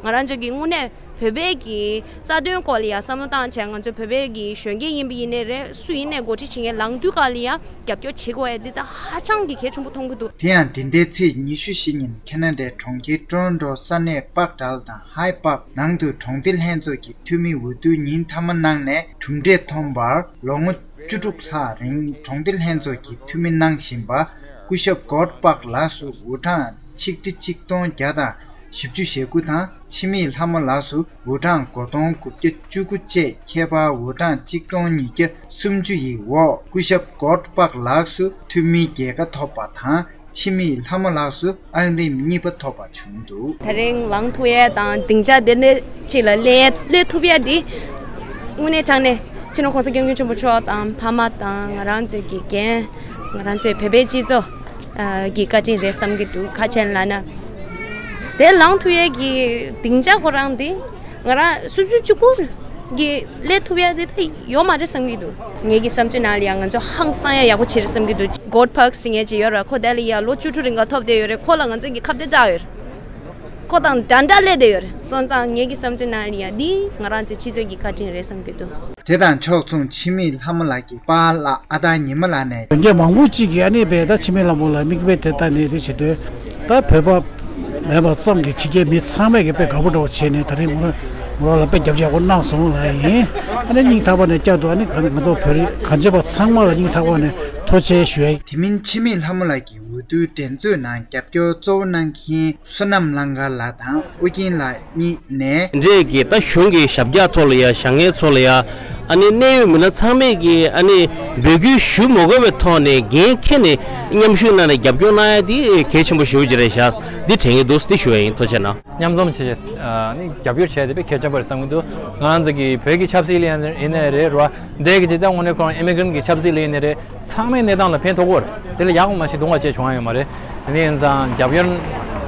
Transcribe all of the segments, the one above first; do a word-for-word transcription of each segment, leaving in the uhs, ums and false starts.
ང་རང་ཚོ་གི་དངོས་གནས་བོད་པའི་གི་རྩ་དོན་སྐོར་ལ་ཡང་བསམ་བློ་བཏང་བྱས། ང་ཚོ་བོད་པའི་གི་གཞོན་སྐྱེས་ཡིན་པ་ཡིན་ནའི་རེད། སུ་ཡིན་ནའི་འགོ་ཁྲིད་བྱེད་མཁན་ལངས་དུས་སྐབས་ལ་ཡང་རྒྱབ་སྐྱོར་བྱེད་དགོས་ཡ་འདི་ད་ཧ་ཅང་གི་གལ་ཆེན་པོ་མཐོང་གི་འདུག། དེ་ཡང་འདི་ཟླའི་ཚེས་ཉི་ཤུ་བཞི་ཉིན་ཁེ་ན་ཌའི་གྲོང་ཁྱེར་ཀྲོ་རོན་ཀྲོ་ས་གནས་པག་ཌལ་དང་ཧའི་པག་ནང་དུ་གྲོང་སྡེ་ལྷན་ཚོགས་ཀྱི་འཐུས་མིའི་འོས་བསྡུ་ཉིན་མཐའ་མ་གནང་ནས་གྲུབ་འབྲས་ཐོན་པར། ལོ་ངོ་བཅུ་དྲུག་ལྷག་རིང་གྲོང་སྡེ་ལྷན་ཚོགས་ཀྱི་འཐུས་མི་གནང་བཞིན་པ་སྐུ་ཞབས་གོར་པག་ལགས་སུ་འོས་གྲངས་ཆིག་ཁྲི་ཆིག་སྟོང་བརྒྱ་དང་བཞི་བཅུ་ཞེ་དགུ་དང་། འཆི་མེད་ལྷ་མོ་ལགས་སུ་འོས་གྲངས་དགུ་སྟོང་དགུ་བརྒྱ་བཅུ་དགུ་བཅས་ཁྱད་པར་འོས་གྲངས་ཆིག་སྟོང་ཉིས་བརྒྱ་སུམ་ཅུ་ཡི་འོག་སྐུ་ཞབས་གོར་པག་ལགས་སུ་འཐུས་མིའི་རྒྱལ་ཁ་ཐོབ་པ་དང་། འཆི་མེད་ལྷ་མོ་ལགས་སུ་ཨང་རིམ་གཉིས་པ་ཐོབ་པ་བྱུང་འདུག། ད་རིང་ལངས་ཐུབ་ཡས་དང་སྡིངས་ཆ་དེ་འདྲ་ཅིག་ལ་སླེབས་སླེབས་ཐུབ་ཡས་འདི་དངོས་གནས་དྲང་གནས་སྤྱི་ནོར་༸གོང་ས་༸སྐྱབས་མགོན་ཆེན་པོ་མཆོག་དང་ཕ་མ་དང་ང་རང་ཚོའི་གི་རྒན། ང་རང་ཚོའི་བོད་པའི་སྤྱི་ཚོགས་ཨ་གི་བཀའ་དྲིན་རེད་བསམ་གྱི་འདུག། ག་རེ་ལབ་ན། དེ་ལངས་ཐུབ་ཡས་ཀྱི་སྡིངས་ཆ་ཁོ་རང་འདི་ང་རང་སོ་སོ་གཅིག་པུ་གི་སླེབས་ཐུབ་ཡས་དེ་ད་ཡོད་མ་རེད་བསམ་གྱི་འདུག། ངེད་ཀྱི་བསམ་ཚུལ་ནང་ལ་ཡང་ང་ཚོ་ཧང་སང་ཡ་ཡག་པོ་བྱེད་རེད་བསམ་གྱི་འདུག། གོར་པག་ཟེར་མཁན་ཅིག་ཡོད་རེད། ཁོ་དེ་ལ་ཡ་ལོ་བཅུ་དྲུག་རིང་ག་ཐོབ་བསྡད་ཡོད་རེད། ཁོ་ལ་ང་ཚོ་གི་ཁ་གཏད་བཅག་ཡོད་རེད། ཁོ་དང་འདྲ་འདྲ་སླེབས་བསྡད་ཡོད་རེད། སོང་ཙང་ངེད་ཀྱི་བསམ་ཚུལ་ནང་ལ་ཡ་འདི་ང་རང་ཚོའི་སྤྱི་ཚོགས་ཀྱི་བཀའ་དྲིན་རེད་བསམ་གྱི་འདུག། དེ་དང་ཕྱོགས་མཚུངས་འཆི་མེད་ལྷ་མོ་ལགས་ཀྱི་པཱ་ལགས་ཨ་སྟག་ཉི་མ་ལགས་ནས། གཞོན་སྐྱེས་མང་པོ་གཅིག་གིས་ཨ་ནི་དཔེ་ད་འཆི་མེད་ལྷ་མོ་ལགས་མིག་དཔེ་དེ་ལྟ་ནས་དེ་བྱེད་དུས་ད་བོད་པ་མེད་པ་ཙམ་གྱི་ཕྱི་རྒྱལ་མི་ཚང་མས་ཀྱི་དཔེ་དགའ་པོ་འདྲ་བོ་བྱས་ནས་ད་རིང་ངོ་རང་ངོ་རང་ལ་དཔེ་རྒྱབ་སྐྱོར་གནང་སོང་ལབ་ཡིན། ཨ་ནི་སྙིང་ཐག་པ་ནས་བསྐྱར་དུ་ཨ་ནི་ང་ཚོ་བོད་རིགས་གང་ཅི་པ་ཚང་མ་ལ་སྙིང་ཐག་པ་ནས་ཐུགས་རྗེ་ཆེ་ཞུ་ཡ་ཡིན། དེ་མིན་འཆི་མེད་ལྷ་མོ་ལགས་ཀྱི་འོས་བསྡུའི་འགྲན་རྩོད་ནང་རྒྱབ་སྐྱོར་གཙོ་བོ་གནང་མཁན་བསོད་ནམས་གླང་དཀར་ལགས་དང་ཨུ་རྒྱན་ལགས་གཉིས་ནས། འདྲས་ཀྱི་ད་གཞུང་གི་ཞབས་བཀྱག་ཐོག་ལ་ཡ་བཞེངས་མཁན་ཚོ་ལ་ཡ་ཨ་ནི་གནད་ཡོད་མི་སྣ་ཚང་མས་ཀྱི་ཨ་ནི་འབོད་སྐུལ་ཞུ་མ་དགོས་པའི་ཐོག་ནས་འགན་འཁྱེར་ནས་མཉམ་ཞུགས་གནང་ནས་རྒྱབ་སྐྱོར་གནང་ཡ་དེ་གལ་ཆེན་པོ་ཞེ་པོ་ཅིག་རེད་ཤག། འདི་དྲན་གྱི་འདུག། འདི་ཞུ་བ་ཡིན། ཐུགས་རྗེ་གནང་། མཉམ་འཛོམས་བྱས་ནས་རྒྱབ་སྐྱོར་བྱས་ཏེ་དཔེ་གལ་ཆེན་པོ་རེད་བསམ་གྱི་འདུག། ང་རང་ཚོ་གི་བོད་ཀྱི་ཆབ་སྲིད་ལ་ཡིན་ནའི་རེད་རོ། འདས་ཀྱི་ཇི་ལྟར་དངོས་གནས་ཁོ་རང་ཨི་མི་གྷི་རེན་གྱི་ཆབ་སྲིད་ལ་ཡིན་ནའི་རེད། ཚང་མའི་གནས་སྟངས་ལ་ཕན་ཐོགས་ཀྱི་ཡོད་རེད། དེ་ལ་ཡག་པོ་མ་ཤེས་སྡུག་པ་བྱས་བྱུང་ཡ་ཡོད་མ་རེད། དེ་ནས་ཡིན་ཙང་རྒྱབ་སྐྱོར་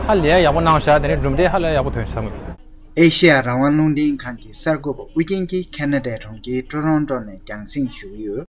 ཧ་ལས་ཡག་པོ་གནང་ཤག། དེ་ནས་གྲུབ་འབྲས་ཧ་ལས་ཡག་པོ་ཐོན་བསམ་གྱི་འདུག། ཨེ་ཤེ་ཡ་རང་དབང་རླུང་འཕྲིན་ཁང་གི་གསར་འགོད་པ་ཨུ་རྒྱན་གྱིས་ཁེ་ན་ཌའི་གྲོང་ཁྱེར་ཀྲོ་རོན་ཀྲོ་ནས་རྒྱང་སྲིང་ཞུས་ཡོད།